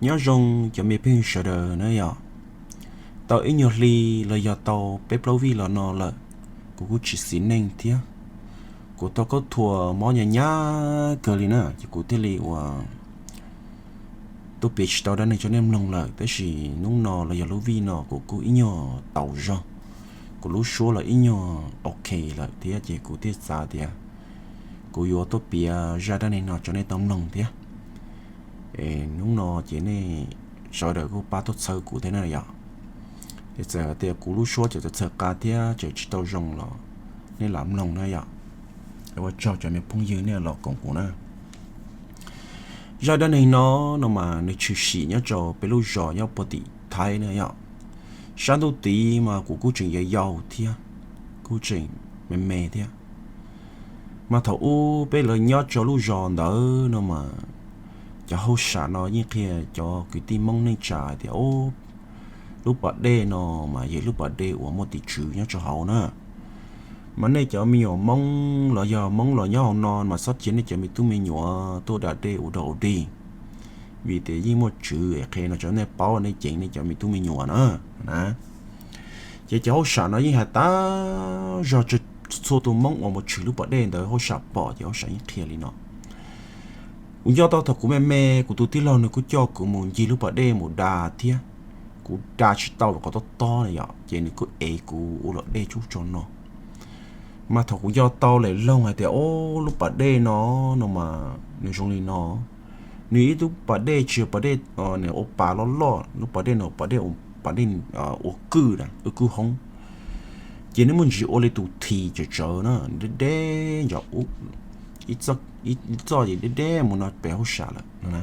Nyob zoo cov me phooj ywg sawv daws na yom. Tau ib nyuag hli los yog tau peb plaub vij los no lawm, kuv kuj tsis xis neej thiab. Kuv tau khaub thuas mob nyab nyab kawg li na, ces kuv thiaj li uas tuaj piav tsis tau dab neeg rau nej mloog lawm, tab sis hnub no los yog lub vij no kuv kuj ib nyuag tau zog, kuv lub suab los ib nyuag ok lawm thiab, ces kuv thiaj xav tias kuv yuav tuaj piav zaj dab neeg no rau nej tau mloog thiab. Hnub no ces nej sawv daws kuj pab tuaj txhawb kuv thiab na yom. Es txawm tias kuv lub suab tseem txhawv qa thiab tseem tsis tau zoo los nej lam mloog na yom. Ua tsaug cov me phooj ywg nej los koom kuv na. Zaj dab neeg no, no mas nws tshwm sim nyob rau peb lub zos nyob puag tim Thaib na yom. Sab ntuj tid mas kuv kuj tseem yau yau thiab, kuj tseem me me thiab. Mas thaum ub peb lawv nyob rau lub zos ntawd no mas, cov hauj sam no yeej qhia cov kwv tij Hmoob neej tsa hais tias, lub pas dej no mas yog lub pas dej uas muaj tis tswv nyob rau hauv na. Mas nej cov me nyuam Hmoob los yog Hmoob los nyob hauv no mas txhob cia nej cov me tub me nyuam tuaj da dej ua dog ua dig, vim tias yeej muaj tswv es qhia no rau nej paub, nej ceev nej cov me tub me nyuam na. Ces cov hauj sam no yeej hais tas zog rau txhua tus Hmoob uas mus tshwm lub pas dej ntawd, hauj sam pom ces hauj sam yeej qhia li no. Kuv nco tau thaum kuv me me, kuv tus tij laug nws kuj coj kuv mus ncig lub pas dej mus da thiab. Kuv da tsis tau qhov tob tob na yom, ces nws kuj ev kuv ua luam dej tsuj tso no. Mas thaum kuv nco tau lawm loog hais tias, o, lub pas dej no, no mas nws zoo li no. Nws ib lub pas dej tsis yog pas dej ua pas loj loj, lub pas dej no pas dej, pas dej ua kwj, kwj hoob. Ces nws muaj ntsis ua li tus this tsawv tsawv na, deb deb ntawm ub, ib txoj es deb deb mus no pem hauj sam lawm no na.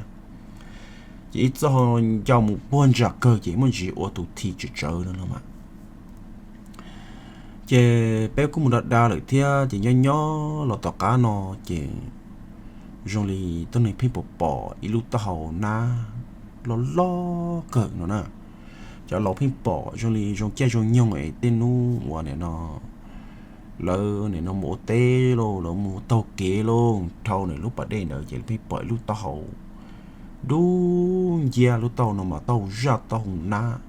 Ces ib txoj ncau mus puag nram kawg ces muaj ntsis ua tus this tsawv tsawv no los mas. Ces peb kuj mus da da lawm thiab, ces nyob nyob los tom qab no ces zoo li tuab neeg pheej pom pom ib lub taub hau nab loj loj kawg no na. Cov laus pheej pom zoo li zoo caij zoo nyoog es tej hnub uas nim no lawv nim no mus ua teb lauj, lawv mus taug kev lauj, dhau nim lub pas dej ntawd ces pheej pom ib lub taub hau dub nciab, lub taub hau no mas taub hau zaj taub hau nab.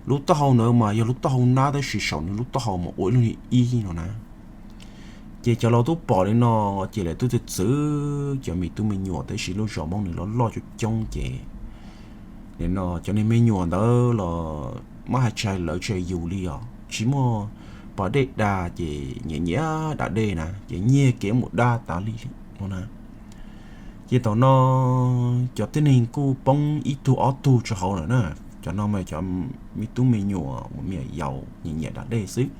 Lub taub hau ntawd mas yog lub taub hau nab tab sis saum nws lub taub hau mas ua ib lub niag ib no na. Ces cov laus twb pom li no ces lawv twb txwv txwv cov me tub me nyuam, tab sis lub zos Hmoob nws loj loj coob coob ces nim no cov niag me nyuam ntawd los muab hais tsis hais lawv tsis hais yus li os, tsis muaj pas dej da ces nyiam nyiam da dej na, ces nyiag kev mus da tas li li no na. Ces thaum no cov tib neeg kuj poob ib tug ob tug rau hauv lawm na. Cov no mas cov me tub me nyuam uas me nyuam yaus nyiam nyiam da dej xwb.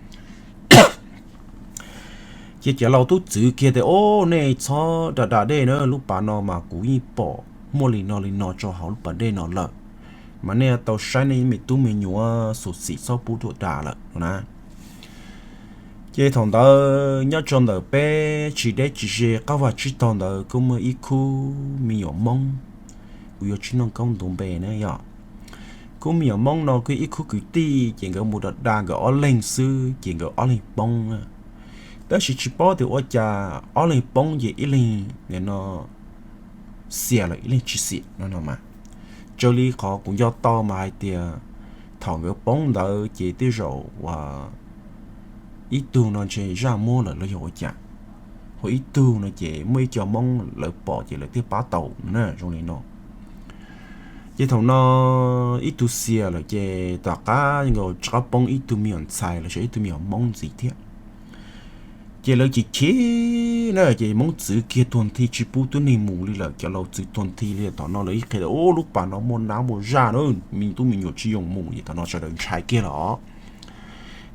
Ces cov laus twb txwv kiag tias, o, nej txhob da da dej na, lub pas no mas kuv yeej pom muaj li no li no rau hauv lub pas dej no lawm, mas nej tau saib nej me tub me nyuam xyuam xim txhob pub tuaj da lawm no na. Ces thaum ntawd nyob rau ntawm peb tsis deb tsis ze qab vaj tsib taug ntawd kuj muaj ib khub me nyuam Hmoob, kuv yuav tsis noog koob ntuv npe na yog. Khub me nyuam Hmoob no kuj ib khub kwv tij ces nkawd mus da da nkawd ob leeg xwb ces nkawd ob leeg poob na. Tab sis tsis paub tias ua cas ob leeg poob ces ib leeg nim no xiam lawm ib leeg tsis xiam no no mas. Raws li qhov kuv nco tau mas hais tias thaum nkawd poob ntawd ces tej zaum ib tug no ntshe zaj muab lawm los yog ua cas, ho ib tug no ces muaj ib co Hmoob lawv pom ces lawv thiaj pab tau na, zoo li no. Ces thaum no ib tug xiam lawm ces tom qab nkaus rov qab poob ib tug me nyuam ntxhais los sis ib tug me nyuam Hmoob ntxiv thiab. Ces lawv chim chim na, ces Hmoob txwv kiag tuag nthi tsis pub tib neeg mus li lawm, cov laus txwv tuag nthi li. Thaum no lawv ib qhia tias, u, lub pas no muaj nab muaj zaj na, me tub me nyuam tsis yooj mus, ces thaum no sawv daws ntshai kiag lawm.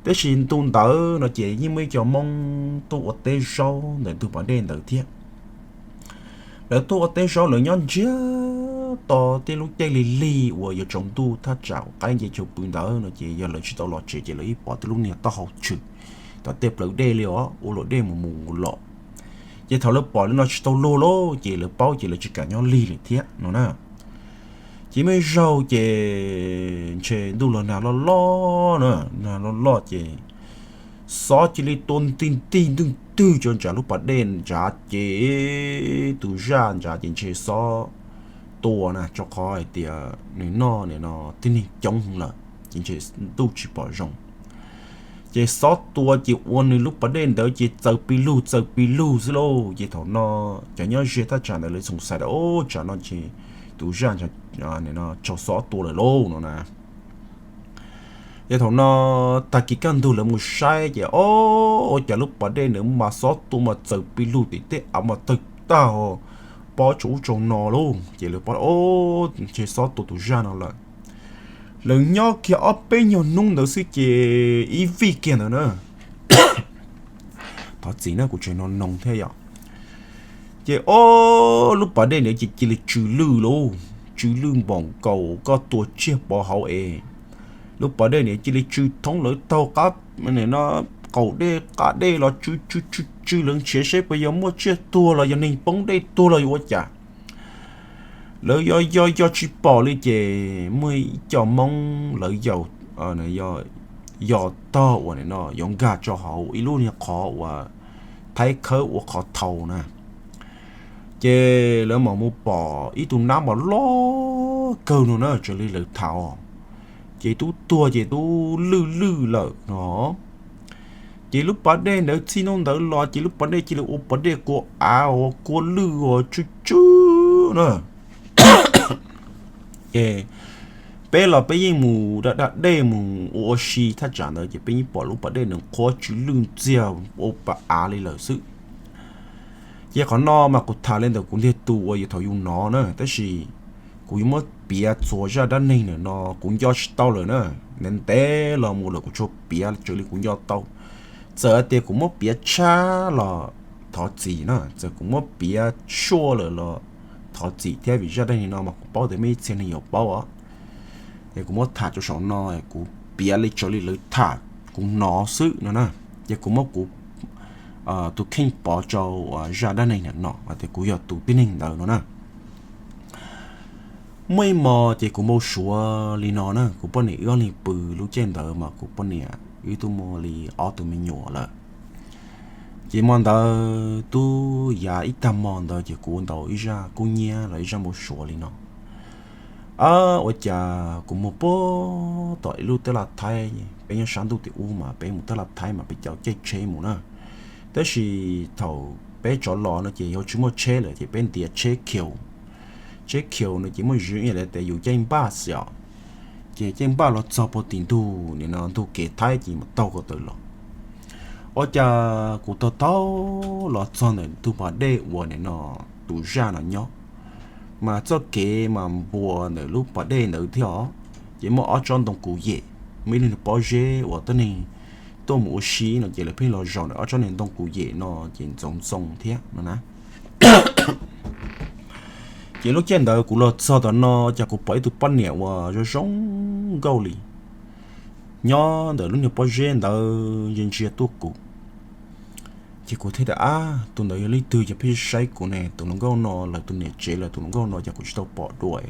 Tab sis ntu ntawd no ces yeej muaj ib co Hmoob tuaj ua teb zaub ntawm ntug pas dej ntawd thiab. Lawv tuaj ua teb zaub lawv nyob ntsiag to tej lub caij lig lig uas yuav tsaus ntuj thaj tsam qaib nce chaw pw ntawd no ces yog lawv tsis tau los tsev ces lawv yeej pom tej lub niag taub hau tshwm tom tej plawv dej li os, ua luam dej mus mus los. Ces thaum lawv pom li no tsis tau luag lauj ces lawv paub ces lawv tsis kam nyob lig lawm thiab no na. Ces muaj ib zaug ces ntshe ntuj los nag loj loj na, nag loj loj ces xob cia li tua nti nti ntwg twg rau nram lub pas dej nrad ces tus zaj nrad ces ntshe xob tua na, rau qhov hais tias nws noj nim no tib neeg coob lawm ces ntshe ntuj tsis pom zoo. Ces xob tua ces ua nws lub pas dej ntawd ces txaws pis lug txaws pis lug xwb lauj. Ces thaum no cov nyob ze thaj tsam ntawd lawv txhoos xais tias, Ub, tsam no ces tus zaj rau xob tua lawm lauj, no na. Ces thaum no tag kis kaj ntug lawv mus saib ces, Ob, ua cas lub pas dej ntawd mas xob tua mas txaws pis lug tim tej av mas tawg tag, pob tsaus ub tsaus no lauj. Ces lawv paub, Ob, ntshe xob tua tus zaj no lawm. Lawv nyob kiag ob peb nyuag hnub ntawd xwb ces ib vij kiag ntawd na, thov txim na, kuv tseem no noo thiab yom. Ces ob, lub pas dej ntawd ces cia li tsw lwj lauj, tsw lwj npaum nkaus koj tua tsiaj pov hauv es. Lub pas dej ntawd cia li tsw thoob lawv taug qab, qaum dej qab dej los tsw tsw tsw tsw, lawv nrhiav seb puas yog muaj tsiaj tuag los yog neeg poob dej tuag los yog ua cas. Lawv yog yog yog tsis pom li ces muaj ib co Hmoob lawv yos tog uas nim no yuav nkag rau hauv ib lub niag qhov uas thaib khawb ua qhov thau na. Ces lawv mam mus pom ib tug nab mas loj kawg no na, raws li lawv tham os, ces twb tuag ces twb lwj lwj lawm no. Ces lub pas dej ntawd txij hnub ntawd los ces lub pas dej cia li ua pas dej kua av uas kua lwj uas tsw tsw na. Ces peb los peb yeej mus da da dej mus ua ua si thaj tsam ntawd ces peb yeej pom lub pas dej nws qhuav tsw lwj ntxiag ua pas av li lawm xwb. Ces qhov no mas kuv tham li ntawm kuv ntiag tug uas yus thaum yus nov na, tab sis kuv yuav muab piav txhua zaj dab neeg ntawm no kuv nco tsis tau lawm na, ntev ntev los mus lawm kuv tsuas piav raws li kuv nco tau. Txawm hais tias kuv muab piav tshab los thov txim na, txawm kuv muab piav suaj lawm los thov txim thiab, vim zaj dab neeg no mas kuv paub tias muaj ib txhia neeg yuav paub os. Es kuv muab tham rau saum no, kuv piav li raws li lawv tham kuv hnov xwb no na. Ces kuv muab kuv tus kheej pov rau zaj dab neeg ntawm no hais tias kuv yog tus tib neeg ntawd no na. Muaj ib hmo ces kuv npau suav li no na, kuv poj niam wb ob leeg pw lub caij ntawd mas kuv poj niam wb twb muaj li ob tug me nyuam lawm. Ces hmo ntawd twb yav ib tag hmo ntawd ces kuv ua ntau ib zaj kub hnyiab los ib zaj npau suav li no. Ab, ua cas kuv mus puag tom ib lub tab laj thaib, peb nyob sab ntuj tim ub mas peb mus tab laj thaib mas peb caum caij tsheb mus na. Tab sis thaum peb rov los no ces yog tsis muaj tsheb lawm ces peb ntiav tsheb khiu. Tsheb khiu no ces muaj zim ib yam li tias yus caij npaj xwb os. Ces caij npaj los txog puag tim ntug nim no ntug kev thaib ces mus taug ko taw los. Ua cas kuv taug taug los txog ntawm ntug pas dej uas nim no tus zaj no nyob, mas txoj kev mas npuas ntawm lub pas dej ntawd thiab os. Ces muaj ob tsob ntoo kus yem, muaj ib lub niag pob zeb uas tuab neeg tuaj mus ua si no ces lawv pheej los zaum ntawm ob tsob niag ntoo kus yem no ces ntxoov ntxoo thiab no na. Ces lub caij ntawd kuv los txog tom no cas kuv pom ib tug poj niam uas zoo zoo nkauj li nyob ntawm lub niag pob zeb ntawd ntsia ntsia tuaj kuv. Ces kuv thiaj tias, Ab, tus ntawd yog leej twg ces pheej saib kuv ne? Tus hluas nkauj no lawv tus niam tsev lawv tus hluas nkauj no ces kuv tsis tau pom dua,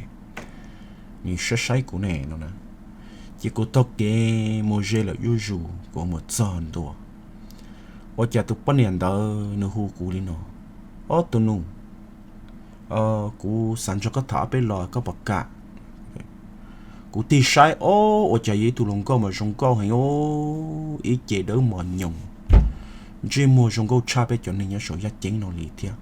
nws saib saib kuv ne no na. Ces kuv taug kev mus ze lawm zuj zus kuv mus txog ntua, ua cas tus poj niam ntawd nws hu kuv li no, Ob, tus nus, kuv xav nrog koj tham ob peb lo, koj puas kam? Kuv tig saib, ob, ua cas yog ib tug hluas nkauj mas zoo nkauj heev, ib ce dawb mos nyoos, ntsej muag zoo nkauj tshaj peb cov neeg nyob saum yaj ceeb no li thiab.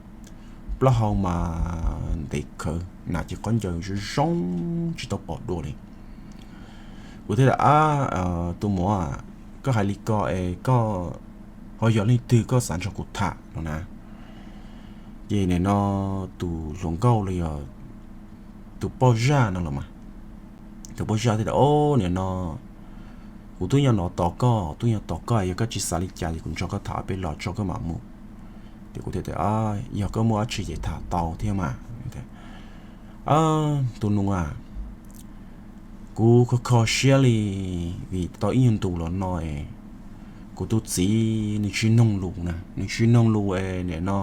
Plaub hau mas ntev khawv, hnav cev khaub ncaws zoo zoo tsis tau pom dua li. Kuv thiaj tias, Ab, tus muam, koj hais li ko es koj ho yog leej twg koj xav nrog kuv tham no na? Ces nim no tus hluas nkauj los yog tus poj zaj no los mas, tus poj zaj thiaj tias, Ob, nim no kuv twb nyob no tos koj, twb nyob tos koj, yog koj tsis xav li cas ces kuv nrog koj tham ob peb lo tso koj mam mus. Ces kuv thiaj tias, Yog koj muaj dab tsi ces tham tau thiab mas. Tus nus a, kuv kho kho siab li vim tau ib nyuag ntus los no es kuv tus txiv nws tsis noog lus na, nws tsis noog lus es nim no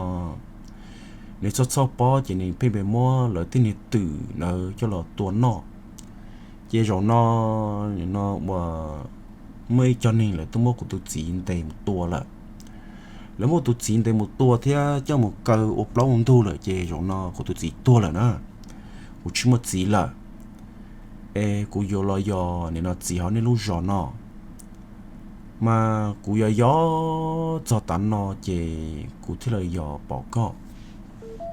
nws txhob txhob pob ces nws pheej pheej muab lawv tej niag twm ntawd coj los tua noj. Ces zaum no, nim no ua muaj ib co neeg lawv twb muab kuv tus txiv ntes mus tua lawm. Lawv muab tus txiv ntes mus tua thiab coj mus kaw ua plaub ua ntug lawm ces zaum no kuv tus txiv tuag lawm na. kuv tsis muaj txiv lawm, es kuv yuav los yos nim no txiv hauv nej lub zos no, mas kuv yog yos txog tav no ces kuv thiaj li yos pom koj.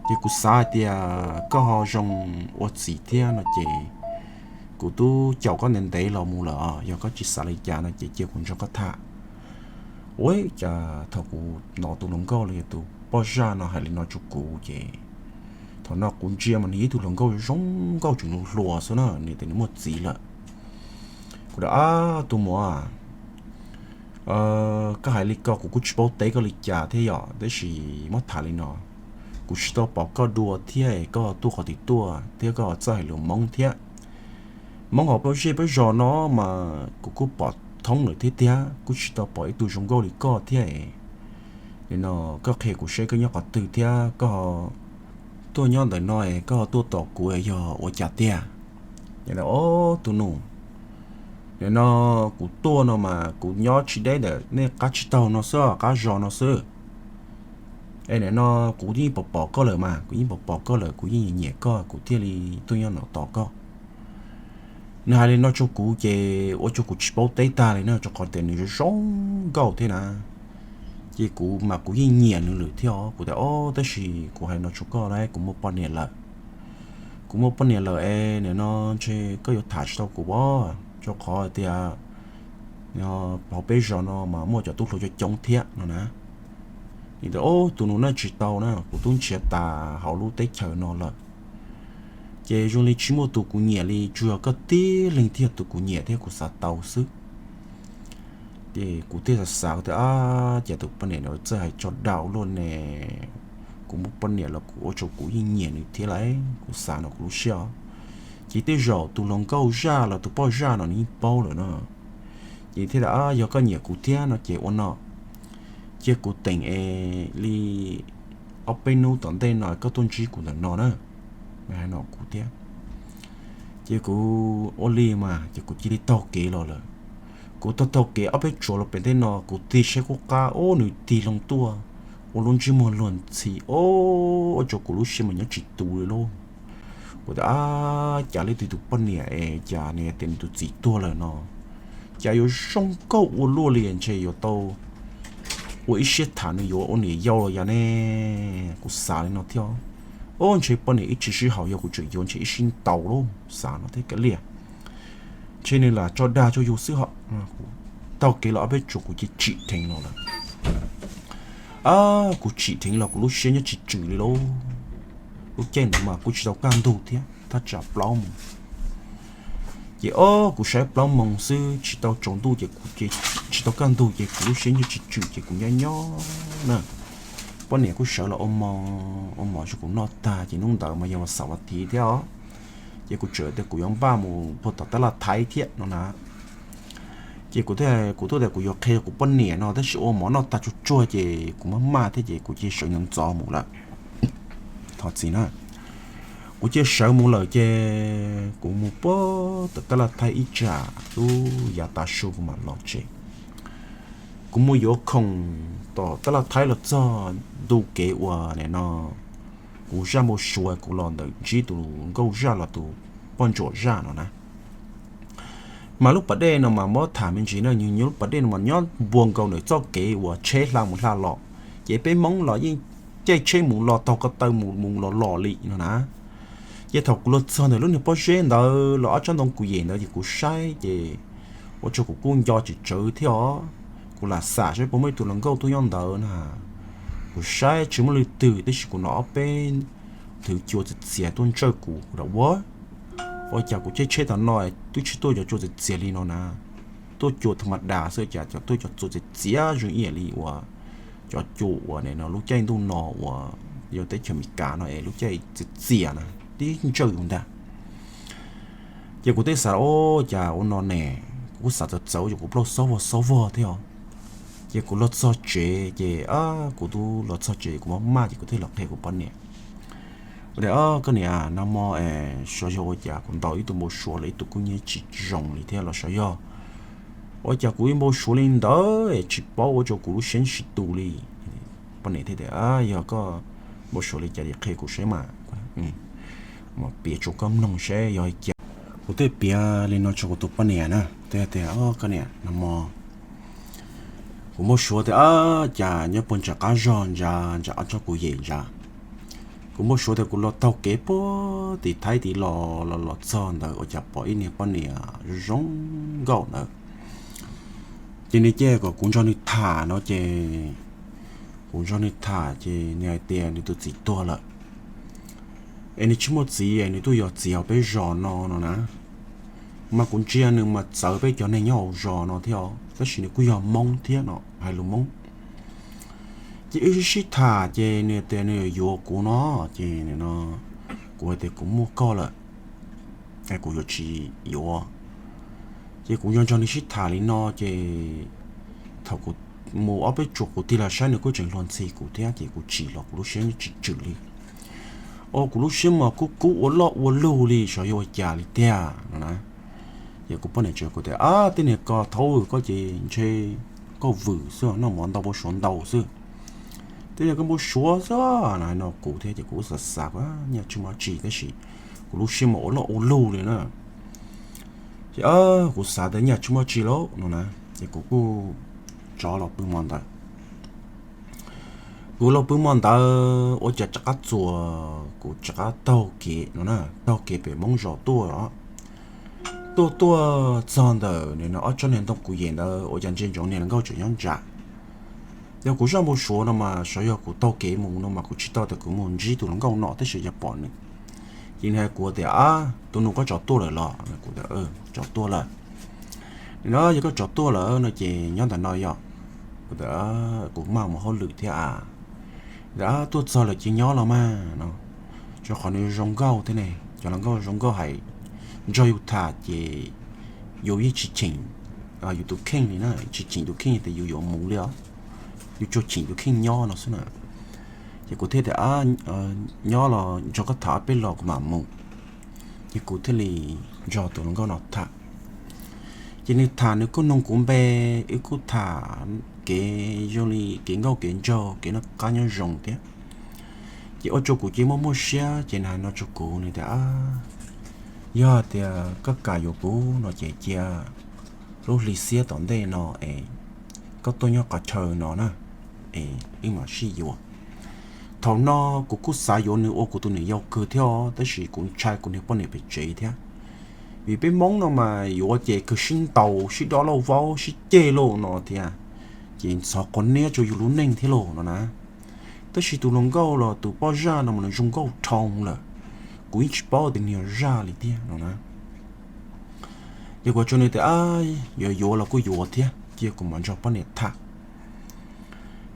Ces kuv xav hais tias koj ho zoo ua txiv thiab no ces kuv twb caum koj ntev ntev los mus lawm, yog koj tsis xav li cas no ces cia kuv nrog koj tham. Ua cas thaum kuv hnov tus hluas nkauj los yog tus poj zaj no hais li no rau kuv ces thaum no kuv ntsia mas nws yog ib tug hluas nkauj zoo nkauj tseem hluas hluas xwb na, nws tias nws muaj txiv lawm. Kuv tias, Ab, tus muam, koj hais li ko kuv kuj tsis paub teb koj li cas thiab yom, tab sis muab tham li no, kuv tsis tau pom koj dua thiab es koj tuaj qhov twg tuaj thiab koj txawj hais lus Hmoob thiab. Hmoob hauv peb zej peb zos no mas kuv kuj pom thoob lawm thiab tiag, kuj tsis tau pom ib tug zoo nkauj li koj thiab. Nim no koj qhia kuv seb koj nyob qhov twg thiab koj tuaj nyob ntawm no es koj tuaj tos kuv yog ua cas tiag? Ob, tus nus, nim no kuv tuaj no mas kuv nyob tsis deb ntawm nej qab tsib taug no xwb, qab zos no xwb. Es nim no kuv yeej pom pom koj lawm mas, kuv yeej pom pom koj lawm, kuv yeej nyiam nyiam koj, kuv thiaj li tuaj nyob no tos koj. Nws hais li no rau kuv ces ua rau kuv tsis paub teb tag li na, rau qhov tias nws zoo zoo nkauj thiab na. Ces kuv mas kuv yeej nyiam nws lawm thiab os. Kuv tias, Ob, tab sis kuv hais no rau koj na, kuv muaj poj niam lawm. Kuv muaj poj niam lawm es nim no ntshe koj yuav tham tsis tau kuv os, rau qhov tias hauv peb zos no mas muaj cov tub hluas coob coob thiab no na. Nws tias, Ob, tus nus na tsis tau na, kuv twb nrhiav tas hauv lub teb chaws no lawm, ces zoo li tsis muaj tus kuv nyiam li, tsuas yog koj tib leeg thiaj yog tus kuv nyiam thiab kuv xav tau xwb. Ces kuv thiaj xav xav, kuv tias, Ab, cas tus poj niam no txawj hais tso dag luaj ne. Kuv muaj poj niam los kuv ua rau kuv yeej nyiam nws thiab lauj, kuv xav no kuv lub siab os. Ces tej zaum tus hluas nkauj zaj los tus poj zaj no nws yeej paub lawm no. Ces thiaj tias, Yog koj nyiam kuv thiab no ces ua no, cia kuv teem es li ob peb hnub tom ntej no koj tuaj ntsib kuv ntawm no na. Nws hais no kuv thiab. Ces kuv ua li mas ces kuv cia li taug kev los lawm. Kuv taug taug kev ob peb tsuav los pem tej no kuv tig saib kuj qab, ub, nws tig loo tuaj ua lub ntsej muag luag ntxhi, ub, ua rau kuv lub siab mas nyob tsis tus li lauj. Kuv tias, Ab, cas li tus poj niam es cas nws tias nws tus txiv tuag lawm no, cas yuav zoo nkauj ua luaj li, ntshe yuav tau ua ib siab tham nws yuav ua niam yau los yog ne. Kuv xav li no thiab, ub, ntshe poj niam ib tsis sib haum, yog kuv tseem yuav ntshe ib sib ntaus lauj, xav no thiab kav liam. Ntshe nws lam tso dag tso yus xwb hos. Taug kev los ob peb tsuav kuv cia tsim dheev los lawm. Kuv tsim dheev los kuv lub siab nyob tsis tswm li lauj. Lub caij ntawd mas kuj tsis tau kaj ntug thiab, thaj tsam plaub moos. Ces ob kuv saib plaub moos xwb tsis tau tsaus ntuj ces kuv, tsis tau kaj ntug ces kuv lub siab nyob tsis tswm ces kuv nyob nyob na. Poj niam kuj sawv los ua mov, ua mov rau kuv noj tag ces hnub ntawd mas yog vas xaum vas thiv thiab os. Ces kuv tseem tias kuv yuav npaj mus puag tom tab laj Thaib thiab no na. Ces kuv, kuv twb tias kuv yuav qhia kuv poj niam no tab sis ua mov noj tag tsuag tsuag ces kuv maj maj thiab ces kuv cia sawv ntxov ntxov mus lawm. Thov txim na. Kuv cia sawv mus lawm ces kuv mus puag tom tab laj Thaib ib tsam twb yav tav su kuv mam los tsev. Kuv mus yuav khoom tom tab laj Thaib los txog ntu kev uas nim no kuv zaj npau suav kuv los ntawm ntsib tus nkauj zaj los tus poj ntsuam zaj no na. Mas lub pas dej no mas muab tham me ntsis na, nws lub pas dej no mas nyob npuab nkaus ntawm txoj kev uas tsheb hla mus hla los, ces peb Hmoob los yeej caij tsheb mus los taug ko taw mus mus los los li no na. Ces thaum kuv los txog ntawm lub niag pob zeb ntawd los ob tsob ntoo kuv yem ntawd ces kuv saib ces ua rau kuv kuj nco tsis tsawv thiab os. Kuv lam xam saib puas muaj ib tug hluas nkauj tuaj nyob ntawd na. Kuv saib tsis muaj leej twg tab sis kuv hnov ob peb nthwv cua txias txias tuaj ntsawj kuv, kuv lam ua, ua cas kuv caij tsheb tom no twb tsis tuaj cov cua txias txias li no na, tuaj cua tha ma das xwb cas cov tuaj cov cua txias txias zoo ib yam li uas cov cua uas nim no lub caij ntuj no uas yog teb chaws Amelikas no es lub caij txias txias na, tib ntsawj ntag. Ces kuv thiaj xav ua cas ua no ne, kuv kuj xav txawv txawv ces kuv plaub xob vog xob vog thiab os. Ces kuv los txog tsev ces kuv twb los txog tsev kuv maj maj ces kuv thiaj los qhia kuv poj niam. Kuv tias, Koj niam, nag hmo sawv yog ua cas kuv ntaus ib tug npau suav los ib tug kuj nyiaj tsis zoo li thiab los sawv yog ua cas kuv ib npau suav li ntawd tsis paub ua rau kuv lub siab tsis tus li. Poj niam thiaj tias, Yog koj npau suav li cas qhia kuv saib mas. Piav rau koj mloog seb yog li cas. Kuv thiaj piav li no rau kuv tus poj niam na, thiaj tias, Koj niam, no mog, kuv npau suav tias ab cas nyob puag nram qab zog ntsa, nram qab tsob kuv yem ntsa, kuv npau suav tias kuv los taug kev puag tim Thaib tid los los los txog ntawd ua cas pom ib niag poj niam zoo zoo nkauj ntawd. Ces nws cia kom kuv nrog nws tham no ces kuv nrog nws tham ces nws hais tias nws tus txiv tuag lawm, es nws tsis muaj txiv, nws tuaj yos txiv hauv peb zos no no na. Mas kuv ntsia nws mas txawv peb cov neeg nyob hauv zos no thiab os, tab sis nws kuj yog Hmoob thiab no, hais lus Hmoob. Ces wb sib sib tham ces nws tias nws yuav kuv no, ces kuv hais tias kuv muaj koj lawm, kuv yuav tsis yuav. Ces kuv nco nco nws sib tham li no ces thaum kuv mus ob peb tsuas kuv tig los saib nws kuj tseem hluas ntxhi kuv thiab ces kuv tsim los kuv lub siab tsis tswm li. Ua kuv lub siab mas kub kub ua loj ua lug li, xyov yog ua cas li tiag no na. Ces kuv poj niam tseem kuv tias, Ab, tej niag ko thaum koj ces ntshe koj vwm xwb, noj mov ntau npau suav ntau xwb. Tej niag koj npau suav xwb no, hais no kuv thiab ces kuv xav xav, Nyaj tsis muaj tsi, tab sis kuv lub siab mas ua loj ua lug li na. Ces kuv xav tias nyaj tsis muaj tsi lauj no na, ces kuv kuj rov los pw hmo ntawd. Kuv los pw hmo ntawd ua cas rov qab txuas, kuv rov qab taug kev no na, taug kev pem Hmoob zos tuaj os. Tuaj tuaj txog ntawm nws no ob tsob niag ntoo kuv yem ntawd ua cas ntsia ntsoov niag hluas nkauj tseem nyob nram. Yog kuv zaj npau suav no mas xyov yog kuv taug kev mus no mas kuv tsis tau tias kuv mus ntsib tus hluas nkauj no tab sis yog pom nws. Ces nws hais kuv tias, Ab, tus nus koj tsov tuaj lawm los? Kuv tias, Tsov tuaj lawm. Nws no, Yog koj tsov tuaj lawm no ces nyob ntawm no yog? Kuv tias, Kuv maj mus hauj lwm thiab a. Tias, Tuaj txog lawm ces nyob los mas no, rau qhov nws zoo nkauj thiab ne, cov hluas nkauj zoo nkauj hais nrog yus tham ces yus yeej tsis cheem yus tus kheej li na, tsis cheem tus kheej tias yus yuav mus li os, yus tsuas cheem tus kheej nyob no xwb na. Ces kuv thiaj tias, Nyob los nrog koj tham ob peb lo kuv mam mus. Ces kuv thiaj li nrog tus hluas nkauj no tham. Ces nws tham nws kuj nug kuv npe, wb kuj tham kev zoo li kev nkauj kev nraug, kev noj qab nyob zoo thiab. Ces ua rau kuv cia li muaj muaj siab ces nws hais no rau kuv, nws tias, Yog tias koj kam yuav kuv no ces cia lub hli xiab tom ntej no es koj tuaj nyob qhov chaw no na, es wb mam sib yuav. Thaum no kuv kuj xav yuav nws ua kuv tus niam yau kawg thiab os, tab sis kuv ntshai kuv niag poj niam pem tsev thiab. Vim peb Hmoob no mas yuav ces kawg sib ntaus sib dob lauj vaub sib ceg lauj no thiab, ces ntxhov qhov niab rau yus lub neej thiab lauj no na. Tab sis tus hluas nkauj los tus poj zaj no mas nws zoo nkauj dhau lawm, kuv yeej tsis paub tias nws yog zaj li tiag no na. Ces kuv tsuas nws tias, Yuav yuav los kuj yuav thiab, cia kuv mam nrog poj niam tham.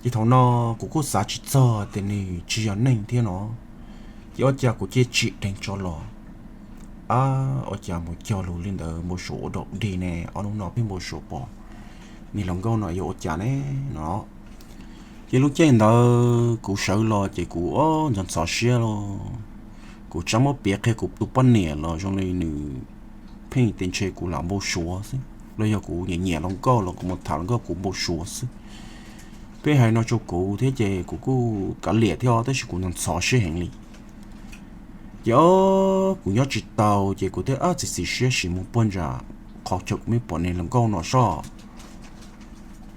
Ces thaum no kuv kuj xav tsis txog tias nws tsis yog neeg thiab no, ces ua cas kuv cia tsim dheev tso los. Ab, ua cas mus cog lus li ntawd npau suav ua dog dig ne, ob hnub no pheej npau suav pom niag hluas nkauj no yuav ua cas ne no. Ces lub caij ntawd kuv sawv los ces kuv ntxhov ntxhov siab los, kuv tsis muab piav qhia kuv tus poj niam los zoo li nws pheej tias ntshe kuv lam npau suav xwb, los yog kuv nyiam nyiam hluas nkauj los kuv mus tham hluas nkauj kuv npau suav xwb. Pheej hais no rau kuv thiab ces kuv kuj kav liam thiab os, tab sis kuv ntxhov ntxhov siab heev li. Ces kuv nyob tsis tau ces kuv thiaj txiav txim siab sim mus puag nram qhov chaw kuv pheej pom niag hluas nkauj no soj,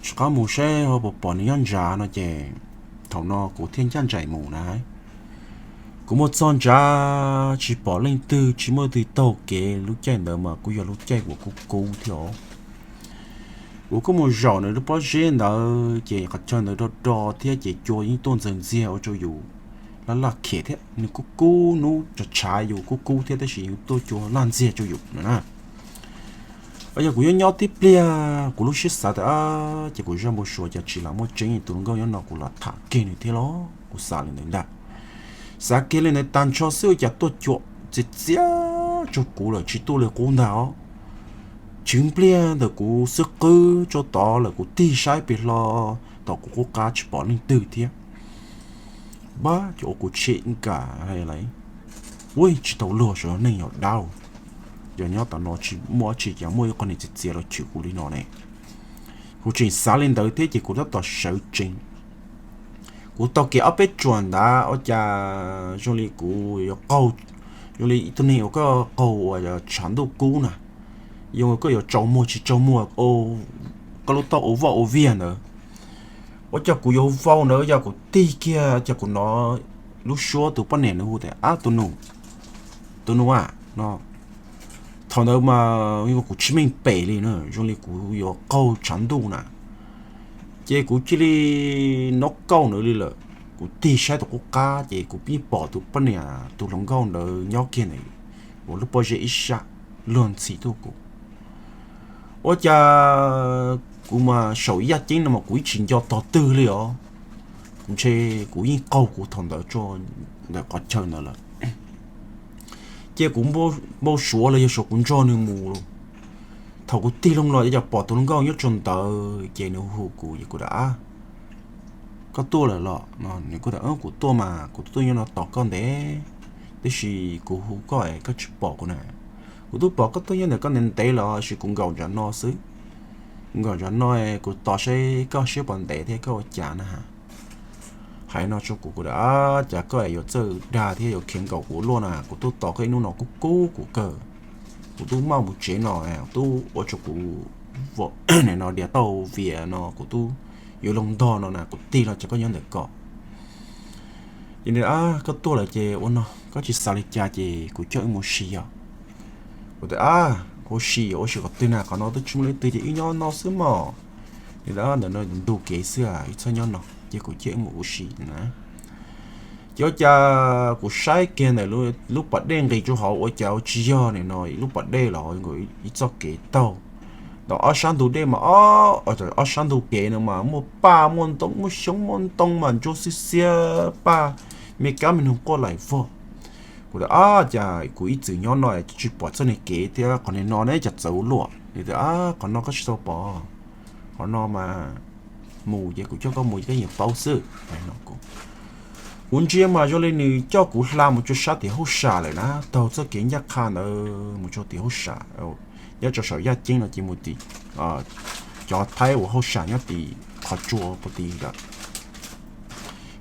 rov qab mus saib ho puas pom nws nyob ntsav no ces thaum no kuv thiaj ncaj nraim mus na. Kuv mus txog ntsav tsis pom leej twg, tsis muaj leej twg taug kev, lub caij ntawd mas kuj yog lub caij uas kub kub thiab os. Kuv kuj mus zaum nws lub pob zeb ntawd ces qhov chaw ntawd do do thiab ces cua yeej tuaj ntxaws ntxiag ua rau yus laj laj khiam thiab, nws kuj kub, hnub tshav tshav yus kuj kub thiab tab sis yeej tuaj cua laj ntxiag rau yus no na. Yog kuv nyob nyob tib pliag kuv lub siab xav tias, Ces kuv zaj npau suav cas tsis lam muaj tseeb, tus hluas nkauj nyob no kuv lam tham kiag nws thiab los, kuv xav li ntawd ntag. Xav kiag li ntawd tag nrho xwb ua cas tuaj cua txias txias rau kuv lawm, tsis tuaj li qub ntag os. Tswv npliag ntawm kuv xwb qwb rau tod lawm, kuv tig saib pem hlo tom kuv qub qab tsis pom leej twg thiab. Npab, ces ua kuv tshem nkam hais lawm, ua tsis tau luag, sawv neeg yog dab, yog nyob tom no tsis muaj dab tsi ces muaj ib qho niag txias txias los chwm kuv li no ne. Kuv tseem xav li ntawd thiab ces kuv tab tom sawv tsees. Kuv taug kev ob peb tsuas ntawd ua cas zoo li kuv yuav qaug Zoo li ib tug neeg uas koj qaug uas tshav ntuj kub na, zoo koj yuav tsaus muag tsis tsaus muag, koj lub taub ua voj ua viag ntawd. Ua cas kuv yuav vau ntawd, yog kuv tig kiag ces kuv hnov lub suab tus poj niam nws hu tias, Ab, tus nus, tus nus a, no. Thaum ntawd mas kuv tsis meej pem li na, zoo li kuv yuav qaug tshav ntuj na. Ces kuv cia li nov kauj ntawd li lawm, kuv tig saib tus qub qab ces kuv pib pom tus poj niam tus hluas nkauj ntawd nyob kiag ntawd, uas lub pob zeb ib sab luag ntxhi tuaj kuv. Ua cas kuv mas saum yaj ceeb no mas kuv ib tsis nco tog twg li os. Kuv ntshe kuv yeej qaug kuv thaum ntawd tso, ntawm qhov chaw ntawd lawm. Ces kuv npau suav los yog suav kuv nrog nws mus. Thaum kuv tig loo los yog pom tus hluas nkauj nyob rau ntawd ces nws hu kuv es kuv tias, Koj tuaj lawm los? Nws kuj tias, Kuv tuaj mas, kuv tuaj nyob no tos koj ntev, tiam sis kuv hu koj es koj tsis pom kuv na. Kuv twb pom koj tuaj nyob ntawm koj ntev ntev los sis kuv nkaum ntawm no xwb. Kuv nkaum ntawm no, kuv tos saib koj siab puas ntev thiab koj ua cas na. Hais no rau kuv, kuv tias, Cas koj yuav txawj dag thiab yuav khiav nkaum kuv luaj na, kuv twb tos koj ib hnub no kub kub kuv kawg. Kuv twb maj mus tsev no, twb ua rau kuv, nim no diav tauj vias no kuv twb yuav loo ntog no na, kuv tig los ces koj nyob ntawm ko. Ces nws, Koj tuaj lawm ces ua no, koj tsis xav li cas ces kuv coj wb mus si yog. Kuv tias, Ua si, ua si qhov twg na, qhov no twb tsis muaj leej twg ces wb nyob no xwb mog. Nws tias, Ntawm no ntug kev xwb, wb txhob nyob no, ces kuv coj wb mus ua si na. Ces ua cas kuv saib kiag ntawm lub pas dej nqis rau hauv ua cas ua tsis yog nim no lub pas dej los nkaus ib txoj kev taug ntawm ob sab ntug dej mas, ob sab ntug kev no mas muaj paj muaj ntoo, muaj xyoob muaj ntoo mas ntsuab xiab xiab, paj me kab me noog quaj laim vog. Kuv tias, Ab, cas kuv ib txwm nyob no tsis pom txoj niag kev thiab, qhov niag no ne cas txawv ua luaj? Nws tias, Qhov no koj tsis tau pom, qhov no mas mus ces kuv coj koj mus ces koj yeej paub xwb. Kuv ntsia mas zoo li nws coj kuv hla mus rau sab tim hauj sam lawm na, taug txoj kev ncaj qha ntawd mus rau tim hauj sam, nyob rau saum yaj ceeb no ces mus tim cov Thaib uas hauj sam nyob tim qhov tsua puag tim lawm.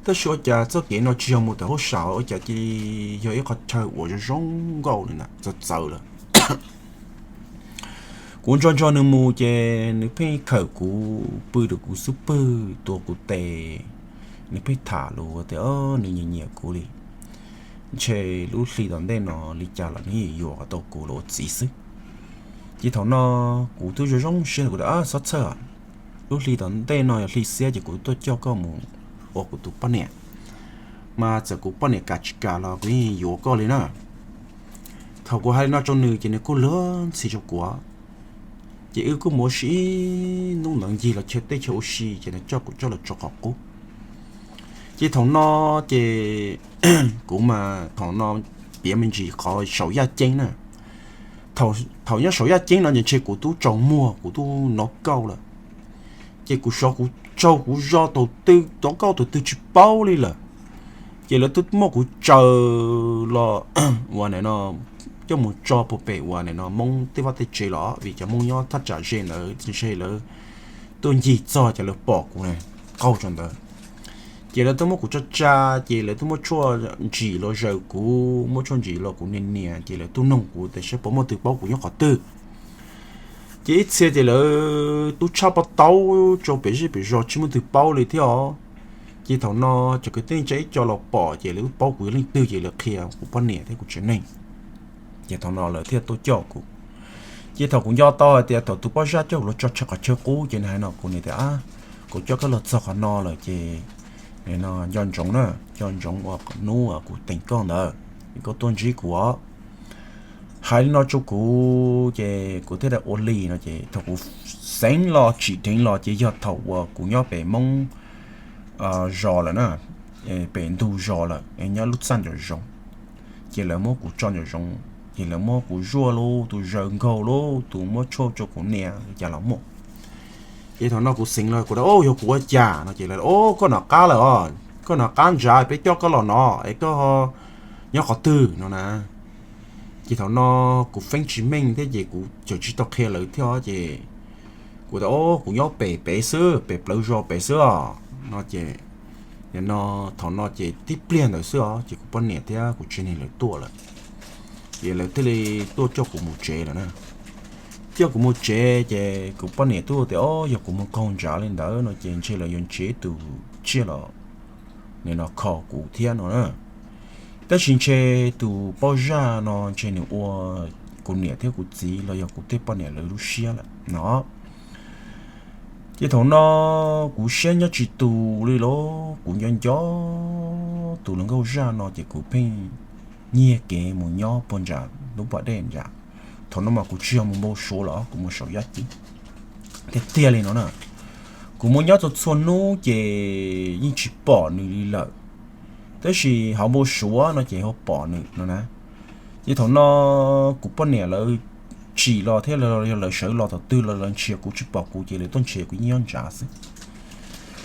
Tab sis ua cas txoj kev no tsis yog mus tim hauj sam, ua cas cia li yog ib qhov chaw uas zoo zoo nkauj li ntawd txawv txawv lawm. Kuv nrog nrog nws mus ces nws pheej khawm kuv pw rau kuv xub pwg tua kuv tes, nws pheej tham lus tias nws nyiam nyiam kuv li, ntshe lub hli tom ntej no li cas los nws yuav yuav tau kuv los ua txiv xwb. Ces thaum no kuv twb zoo zoo siab, kuv tias, Txhob txhawj, lub hli tom ntej no yog hli xiab ces kuv tuaj coj koj mus ua kuv tus poj niam, mas txawm kuv poj niam kam tsis kam los kuv yeej yuav koj li na. Thaum kuv hais li no rau nws ces nws kuj luag ntxhi rau kuv, ces wb kuj mus ua si ib hnub ntawd ncig los chaw teb chaw ua si ces nws coj kuv coj los tso qhov qub. Ces thaum no ces kuv mas thaum no piav me ntsis qhov saum yaj ceeb na. Thaum nyob saum yaj ceeb no ces ntshe kuv twb tsaus muag, kuv twb nov kauj lawm. Ces kuv sov kuv tsaug kuv zog thaum twg nov kauj thaum twg tsis paub li lawm. Ces lawv twb muab kuv tsaws los uas nim no coj mus tso puag pem uas nim no Hmoob tej vaj tej tsev los, vim cov Hmoob nyob thaj tsam ze ntawd ntshe lawv tuaj ncig txog ces lawv pom kuv qaug rau ntawd. Ces lawv twb muab kuv tsa tsa, ces lawv twb muab tshuaj ntsim los zaws kuv, muab tshuaj ntsim los kuv nias nias, ces lawv twb noog kuv tias saib puas muaj twg paub kuv nyob qhov twg. Ces ib txhia ces lawv twb tshaj pov tau rau pem zej pem zos tsis muaj twg paub li thiab os. Ces thaum no cov kwv tij ntsa ib co los pom ces lawv twb paub kuv yog leej twg ces lawv qhia kuv poj niam thiab kuv tsev neeg. Ces thaum no lawv thiaj tuaj coj kuv. Ces thaum kuv nco tau hais tias thaum tus poj zaj coj kuv los tso tseg qhov chaw qub ces nws hais no kuv niam tias, Kuv coj koj los txog qhov no lawm ces nim no nco ntsoov na, nco ntsoov uas hnub uas kuv teem koj ntawd, koj tuaj ntsib kuv os. Hais li no rau kuv ces kuv thiaj li ua li no ces thaum kuv xeev los tsim dheev los ces yog thaum uas kuv nyob pem Hmoob zos lawm na, pem ntug zos lawm, nyob lub txaj ncov zoov. Ces lawv muab kuv tso ncov zoov, ces lawv muab kuv zuaj lub tus zaws nkaug lub tus muab tshuaj rau kuv nias li cas los muaj. Ces thaum no kuv xeev los kuv tias, Yog kuv ua cas? No ces lawv, Koj nov qab lawm os, koj nov qab ntsa, peb coj koj los no es koj nyob qhov twg? No na. Ces thaum no kuv feeb tsis meej thiab ces kuv tseem tsis tau qhia lawv thiab ces kuv tias, Kuv nyob pem pem xwb, pem plawv zos pem xwb os. No ces nim no thaum no ces tib pliag ntawd xwb os ces kuv poj niam thiab kuv tsev neeg lawv tuaj lawm. Ces lawv thiaj li tuaj coj kuv mus tsev lawm na. Coj kuv mus tsev ces kuv poj niam twb tias, o, yog kuv mus qaug ntshav li ntawd no ces ntshe lawv yuav nrhiav tus tsiaj los nim no kho kuv thiab no na. Tab sis ntshe tus poj zaj no ntshe nws ua kuv niam thiab kuv txiv los yog kuv tej poj niam lawv lub siab lawm no. Ces thaum no kuv siab nyob tsis tus li los kuv nco nco tus hluas nkauj zaj no ces kuv pheej nyiag kev mus nyob puag nram lub pas dej nram. Thaum no mas kuv tsis yog mus npau suav los kuv mus saum yaj ceeb tiag tiag li no na. Kuv mus nyob txhua txhua hnub ces yeej tsis pom nws li lawm, tab sis hauv npau suav no ces ho pom nws no na. Ces thaum no kuv poj niam lawv tsim los thiab los yog lawv sawv los thaum twg los lawv nrhiav kuv tsis pom kuv ces lawv tuaj nrhiav kuv yeej nyob nrad xwb.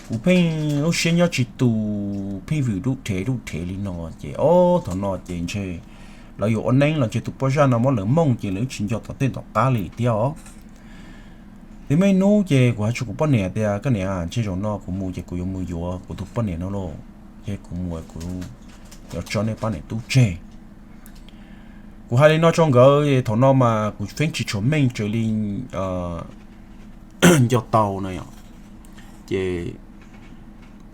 Kuv pheej lub siab nyob tsis tus pheej vwm dub rhev dub rhev li no ces o, thaum no ces ntshe lawv yuav ua neeb los ntshe tus poj zaj no muab lawv mooj ces lawv tsis nco tom tej tom qab li thiab os. Ces muaj ib hnub ces kuv hais rau kuv poj niam tias, koj niam, ntshe zaum no kuv mus ces kuv yuav mus yuav kuv tus poj niam no lauj, ces kuv mus kuv yuav tso nej pab niam tub tseg. Kuv hais li no rau nkawd, thaum no mas kuv feeb tsis tshua meej raws li nco tau na. Ces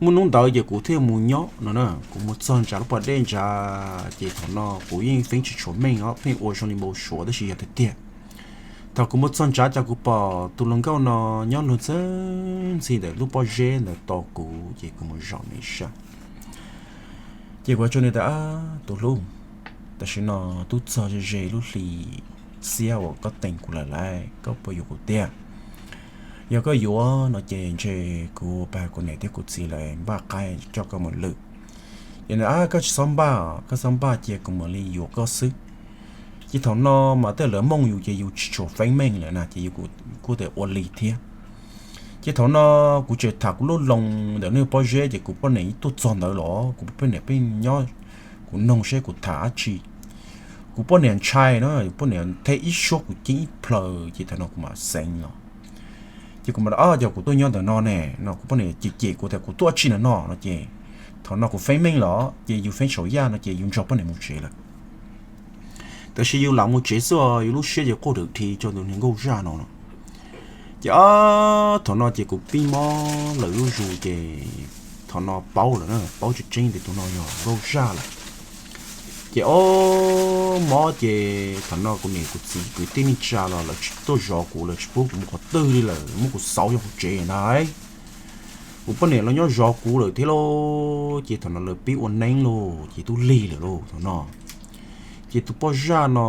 muaj hnub ntawd ces kuv thiaj mus nyob no na, kuv mus txog ntshav lub pas dej ntshav ces thaum no kuv yeej feeb tsis tshua meej os, pheej ua zoo li npau suav tab sis yog tiag tiag. Thaum kuv mus txog ntshav ces kuv pom tus hluas nkauj no nyob luag ntxhi ntxhi ntawm lub pob zeb ntawd tos kuv ces kuv mus zaum nws sab. Ces kuv hais rau nws tias, tus hlub, tam sim no twb txog ze ze lub hli xiab uas koj teem kuv lawm lauj, koj puas yuav kuv tiag? Yog koj yuav no ces ntshe kuv pab kuv niam thiab kuv txiv lawv npaj qaib coj koj mus lwm. Ces nws, koj tsis txhob npaj, koj txhob npaj cia kuv mam li yuav koj xwb. Ces thaum no mas tej lawv mooj yus ces yus tsis tshua feeb meej lawm na ces yus kuj tias ua li thiab. Ces thaum no kuv tseem tham kuv lub loo ntawm nws pob zeb ces kuv poj niam yeej tuaj txog ntawd los kuv poj niam pheej nyob, kuv noog seb kuv tham dab tsi. Kuv poj niam ntshai na, kuv poj niam theb ib suab kuv ceeb ib plhaw ces thaum no kuv mam xeev los. Ces kuv mam, o, yog kuv tuaj nyob ntawm no ne no, kuv poj niam cem cem kuv tias kuv tuaj dab tsi ntawm no no ces thaum no kuv feeb meej los ces yus feeb saum yaj no ces yus nrog poj niam mus tsev lawm. Tab sis yus lam mus tsev xwb, yus lub siab ces quaj dawm dhi rau tus hluas nkauj zaj no no. Ces o, thaum no ces kuv pib mob lawm zuj zus ces thaum no paub lawm na, paub tseeb tseeb tias tus no yog nkauj zaj lawm. Ces o, mob ces thaum no kuv niam kuv txiv kwv tij neej tsa los lawv tsis tuaj zov kuv, lawv tsis pub kuv mus qhov twg li lawm, muab kuv xauv yog kuv tsev ntag. Kuv poj niam los nyob zov kuv lawm thiab lauj, ces thaum no lawv pib ua neeb lauj, ces twb lig lawm lauj thaum no. Ces tus poj zaj no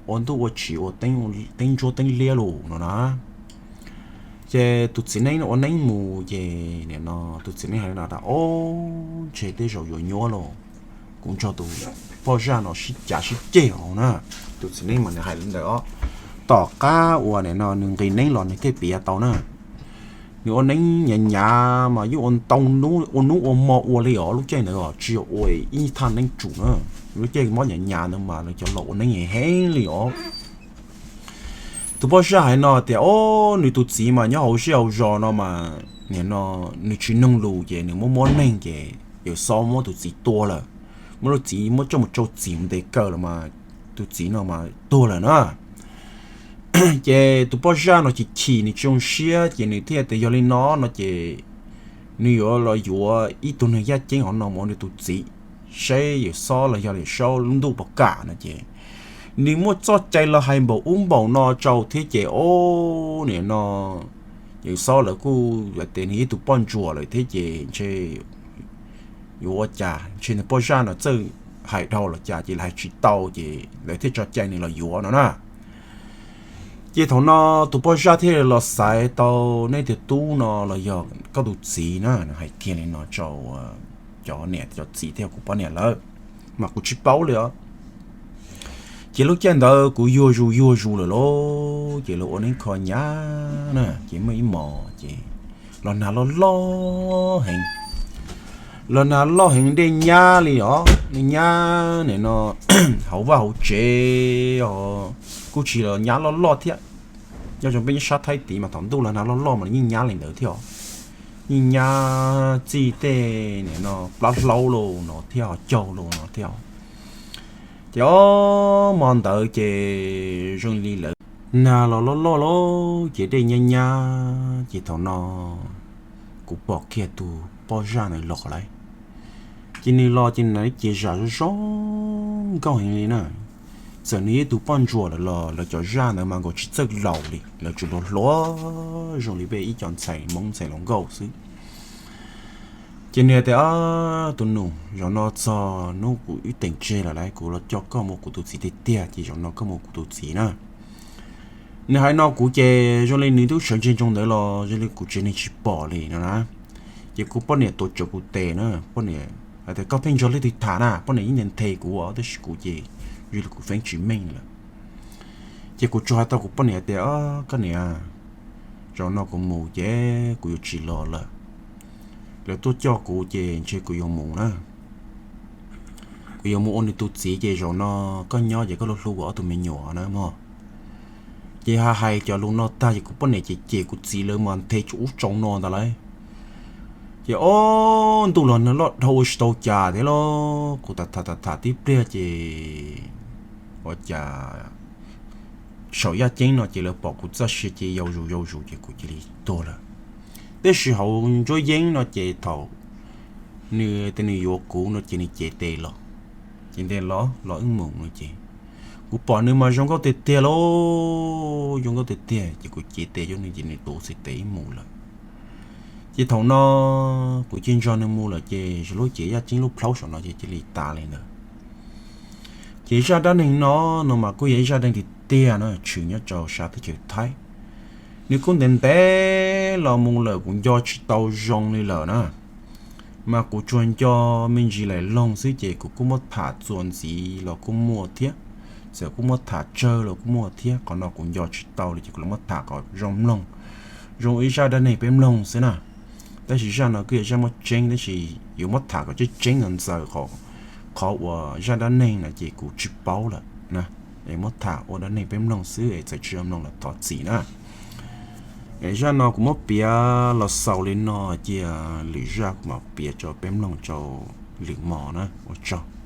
ua ntuj ua tsim ua teeb ntsuab teeb liab lauj no na. Ces tus txiv neeb no ua neeb mus ces nim no tus txiv neeb hais li no tias, o, ntshe tej zaum yuav nyuab lauj, kuv nrog tus poj zaj no sib cav sib ceg os na. Tus txiv neeb mas nws hais li ntawd os. Tom qab uas nim no nws nqis neeb los nws thiaj piav tau na. Nws ua neeb hnyav hnyav mas yeej ua ntau hnub ua hnub ua hmo ua li os, lub caij ntawd os tsis yog ua ib thaj neeb tsum na. Lub caij mob hnyav hnyav ntawd mas lawv cov laus ua neeb heev li os. Tus poj zaj hais no tias, o, nws tus txiv mas nyob hauv zej hauv zos no mas nim no nws tsis noog lus ces nws muab muab neeg ces Yawm Xob muab tus txiv tua lawm. Muab tus txiv muab coj mus rau txim mus ntes kaw lawm mas tus txiv no mas tuag lawm na. Ces tus poj zaj no chim chim nws tsis zoo siab ces nws thiaj tias yog li no no ces nws yuav los yuav ib tug neeg yaj ceeb hov no mus ua nws tus txiv, saib Yawm Xob los yog Yawm Saub lub ntuj puas kam no ces nws muaj txoj cai los hais npaum ub npaum no rau thiab ces o, nim no Yawm Xob lawv kuj tias nws ib tug poj ntsuam lawm thiab ces ntshe yuav ua cas, ntshe nws poj zaj no txawj hais dhau los cas ces lawv hais tsis tau ces lawv thiaj tso cai nws los yuav no na. Ces thaum no tus poj zaj thiaj los xaiv tau nej tus tub no los yog koj tus txiv na, nws hais kiag li no rau cov niam cov txiv thiab kuv poj niam lawv, mas kuv tsis paub li os. Ces lub caij ntawd kuv yuag zus yuag zus lawm lauj, ces lawv ua neeb kho nyab na, ces muaj ib hmos ces los nag loj loj heev. Los nag loj heev dej nyab li os, dej nyab nim no hauv vaj hauv tsev os, kuj tsis los nyab loj loj thiab. Nyob zoo peb nyob sab Thaib tid mas thaum ntuj los nag loj loj mas yeej nyab li ntawd thiab os. Yeej nyab txij tej nim no plab hlaub los no thiab, ho caug los no thiab. Ces ob hmo ntawd ces zoo li lawv nag los loj loj loj ces dej nyab nyab ces thaum no kuv pom kiag tus poj zaj ntawd los lawm. Ces nws los ces nws cia zam zoo zoo nkauj heev li na. Txawm nws yog ib tug poj ntsuam lawm los lawv cov zaj ntawd mas nkaus tsis txawj laus li, lawv tsuas hluas hluas zoo li peb ib co ntxhais Hmoob ntxhais hluas nkauj xwb. Ces nws tias, Tus nus, zaum no txog hnub kuv ib teem tseg lawm lauj, kuv los coj koj mus kuv tus txiv tiag tiag, ces zaum no koj mus kuv tus txiv na. Nws hais no kuv ces zoo li nws twb sawv ntseg ntsoov ntawd los zoo li kuv tsev neeg tsis pom li no na. Ces kuv poj niam tuav tsawv kuv tes na, poj niam hais tias, Koj pheej nrog leej twg tham na? Poj niam yeej nthe kuv os, tab sis kuv ces zoo li kuv feeb tsis meej lawm. Ces kuv tsuas hais tau kuv poj niam tias, Koj niam, zaum no kuv mus ces kuv yuav tsis los lawm. Lawv tuaj coj kuv ces ntshe kuv yuav mus na. Kuv yuav mus ua nws tus txiv ces zaum no koj nyob ces koj hlub hlub kuv ob tug me nyuam na mog. Ces hais hais cov lus no tag ces kuv poj niam ces cem kuv txiv lawv mas nthe tsaus ub tsaus no ntag lauj. Ces ob ntuj los nag loj dhau ua tsis tau cas thiab los kuv tham tham tham tib pliag ces ua cas saum yaj ceeb no ces lawv pom kuv txoj sia ces yau zus yau zus ces kuv cia li tuag lawm. Tab sis hauv nruab yeeb no ces thaum nws tias nws yuav kuv no ces nws cev tes los, ces ntes los los wb mus no ces kuv pom nws mas zoo nkauj tiag tiag lauj, zoo nkauj tiag tiag ces kuv cev tes coj nws ces nws tuav txhais tes wb mus lawm. Ces thaum no kuv cia nrog nws mus lawm ces lub cev yaj ceeb lub plhaub saum no ces cia li tas li ntawd. Ces zaj dab neeg no, no mas kuj yog ib zaj dab neeg tiag tiag no tshwm nyob rau sab teb chaws Thaib. Nws kuj ntev ntev los mus lawm kuv nco tsis tau zoo li lawm na. Mas kuv tsuas nco me ntsis laim loog xwb ces kuv kuj muab tham txuas ntxiv los kuj muaj thiab, txawm kuj muab tham tsawg los kuj muaj thiab. Qhov no kuv nco tsis tau li ces kuv los muab tham kom zoo mloog, zoo ib zaj dab neeg peb mloog xwb na. Tab sis zaj no kuj yog zaj muaj tseeb tab sis yuav muab tham kom tseeb tseeb ntxaws qhov uas zaj dab neeg no ces kuv tsis paub lawm na. Muab tham ua dab neeg peb mloog xwb es txawm tsis zoo mloog los thov txim na. Zaj no kuv muab piav los xaus li no, cia lwm zaj kuv mam piav rau peb mloog rau lwm hmo na. Ua tsaug.